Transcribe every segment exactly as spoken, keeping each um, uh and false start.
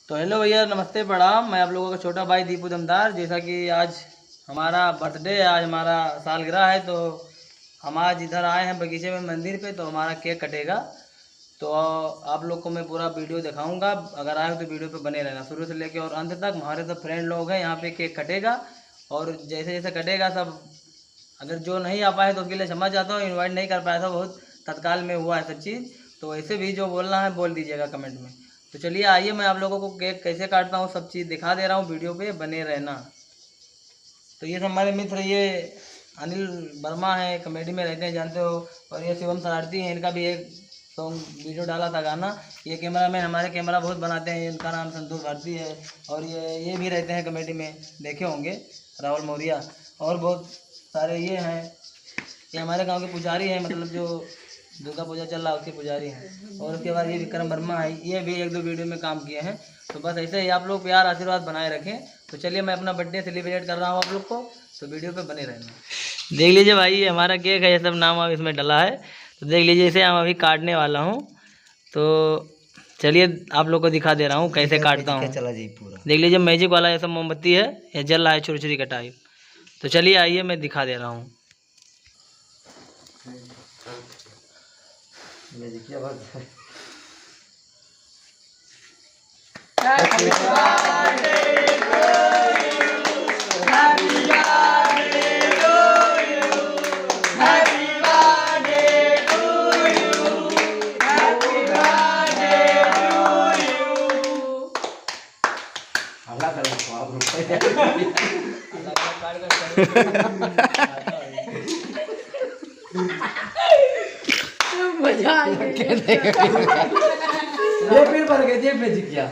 तो हेलो भैया, नमस्ते, प्रणाम। मैं आप लोगों का छोटा भाई दीपू दमदार। जैसा कि आज हमारा बर्थडे है, आज हमारा सालगिरह है, तो हम आज इधर आए हैं बगीचे में, मंदिर पे, तो हमारा केक कटेगा। तो आप लोग को मैं पूरा वीडियो दिखाऊंगा, अगर आए हो तो वीडियो पे बने रहना शुरू से लेके और अंत तक। हमारे सब फ्रेंड लोग हैं, यहाँ पे केक कटेगा और जैसे जैसे कटेगा सब, अगर जो नहीं आ पाए तो उसके लिए क्षमा चाहता हूँ, इनवाइट नहीं कर पाया था, बहुत तत्काल में हुआ है सब चीज़। तो वैसे भी जो बोलना है बोल दीजिएगा कमेंट में। तो चलिए आइए, मैं आप लोगों को केक कैसे काटता हूँ सब चीज़ दिखा दे रहा हूँ, वीडियो पे बने रहना। तो ये सब हमारे मित्र, ये अनिल वर्मा है, कॉमेडी में रहते हैं, जानते हो, और ये शिवम शरारती है, इनका भी एक सॉन्ग वीडियो डाला था गाना। ये कैमरा मैन हमारे कैमरा बहुत बनाते हैं, इनका नाम संतोष भारती है, और ये ये भी रहते हैं कॉमेडी में, देखे होंगे, राहुल मौर्या, और बहुत सारे ये हैं। ये हमारे गांव के पुजारी हैं, मतलब जो दुर्गा पूजा चल रहा है उसके पुजारी हैं। और उसके बाद ये विक्रम वर्मा है, ये भी एक दो वीडियो में काम किए हैं। तो बस ऐसे ही आप लोग प्यार आशीर्वाद बनाए रखें। तो चलिए, मैं अपना बर्थडे सेलिब्रेट कर रहा हूँ आप लोग को, तो वीडियो पे बने रहना। देख लीजिए भाई, ये हमारा केक है, ये सब नाम वाम इसमें डला है। तो देख लीजिए, इसे हम अभी काटने वाला हूँ। तो चलिए, आप लोग को दिखा दे रहा हूँ कैसे काटता हूँ। चला जी पूरा। देख लीजिए, मैजिक वाला ये सब मोमबत्ती है, ये जल रहा है छुरछुरी का टाइप। तो चलिए आइए, मैं दिखा दे रहा हूँ। मैजिक क्या बात है। मजा आ गया। ये फिर भर गए, जेब में चिप गया।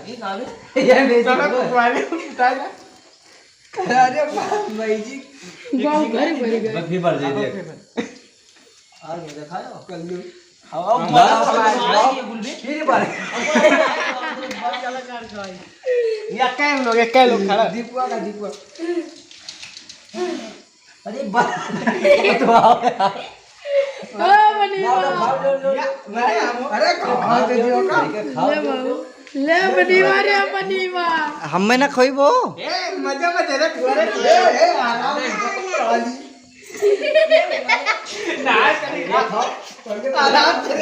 ये भेज दिया। अरे बाप, भाई जी। गाँव घर भर गए। बस फिर भर दे दिया। आज देखा है कल्लू। हाँ, हाँ, हाँ, हाँ। फिर बार। ये कई लोग, ये कई लोग खड़ा। दीपुआ का, दीपुआ। अरे बा-, ये तो आओ यार। ओ बनीवा। या, अरे हम, अरे कहाँ दे दियो का? ले बाबू, ले बनीवा रे बनीवा। हमें ना खोइबो। ए, मजा मत ले, तू अरे, ए, ए, आराम से। ना, चलिए, ना खाओ। आराम से।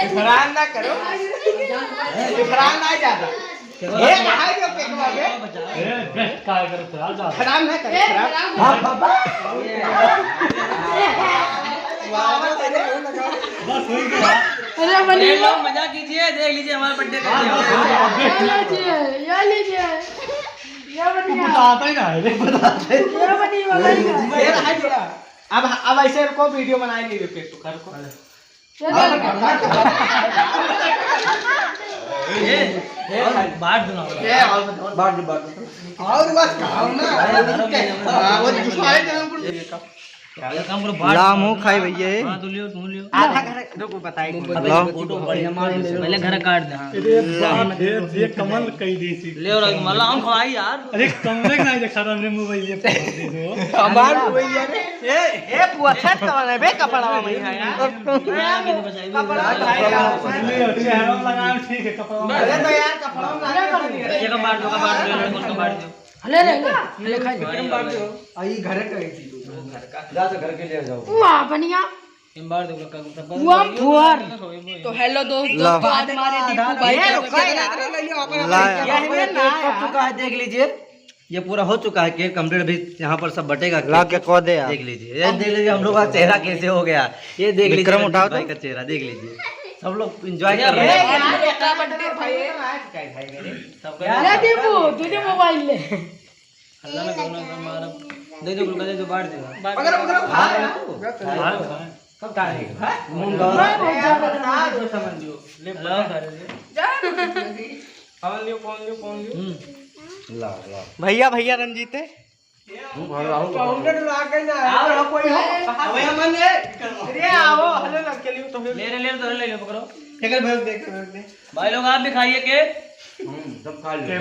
इफरान ना करो। इफरान ना ज्यादा। ए, कहाँ गयो केकवा बे? ए, बे, का करत रहा जा। खराब ना करे, खराब। हाँ, बाबा। बस हो गया। अरे, बनीवा। लोग मजाक कीजिए, देख लीजिए हमारा बर्थडे कर दिया। ये लीजिए, ये लीजिए। ये बनीवा। बताता ही ना है, बताता ही। ये बनीवा, ये लीजिए। अब, अब ऐसे को वीडियो बनाए नहीं देते, तू कर को। ये ले। ए, और बांट दो ना। ए, और बांट दो, बांट दो। और बस खाओ ना। हाँ, वो जुसाए थे हमको। एक काम करो, बांट ला, दो। मुंह खाई भैया। हाँ, तू लियो, तू लियो। आधा घर, रुको, बताइए। ला। फोटो बढ़िया मार दो। पहले घर काट दे, हाँ। अरे बाप रे, ये कमल कई देसी। ले और मला हम खवाई यार। अरे, कमरे का नहीं देखा था हमने मोबाइल ये फोन दे दो। हमार मोबाइल यार। ए, ए, पुआ छत कमल है बे, कपड़ा में है यार। कपड़ा में है यार। ले, चेहरा में लगाओ, ठीक है, कपड़ा में। अरे तो यार, कपड़ा में लगा कर दिया। एक बार दो, एक बार दो, एक बार दो। ले, ले, ले, ले, खाई ले। विक्रम बांट दो। आ, ये घर का ही चीज हो। घर का। जा तो घर के ले जाओ। वाह, बढ़िया। इन बार दो, लगा, लगा, वाह, लगा, फुआर। लगा, लगा, लगा। तो हेलो दोस्तों, ला। तो आज हमारे दीपू भाई ये का लो, खाए यार, ले लो, अपन ला। अपन ये ये ना हो यार। चुका है, देख लीजिए। ये पूरा हो चुका है, केक कंप्लीट। अभी यहाँ पर सब बटेगा ला केक। के कह दे यार। देख लीजिए, ये देख लीजिए हम लोग का चेहरा कैसे हो गया। ये देख लीजिए विक्रम, उठाओ रंजीत भाई तो। का चेहरा देख लीजिए, सब लोग एंजॉय कर रहे हैं। यार, ये का बर्थडे भाई है? भाई मेरे। सबका यार, दे दीपू, तुझे मोबाइल ले। हल्ला ना करो ना, हमारा दे दो, गुलका दे दो, बांट दो। पकड़ो, पकड़ो, खा रहे हो। खा रहे हो, खा रहे हो। सब खा रहे हो। हाँ? मुंह दो। मैं बहुत ज्यादा बता दो, समझ लो। ले, हेलो। पकड़ ले। जा। फोन लियो, फोन लियो, फोन लियो। हम्म। ला, ला। भैया, भैया रंजीत है। पाउडर ला के ना। आओ, आओ, कोई हो? अबे, अमन है। अरे, आओ, हेलो, लड़के लियो, तो ले, ले, ले, तो ले, ले, पकड़ो। एक बार भेज दे, एक बार भेज दे। भाई लोग, आप भी खाइए केक। हम्म, सब खा लिया।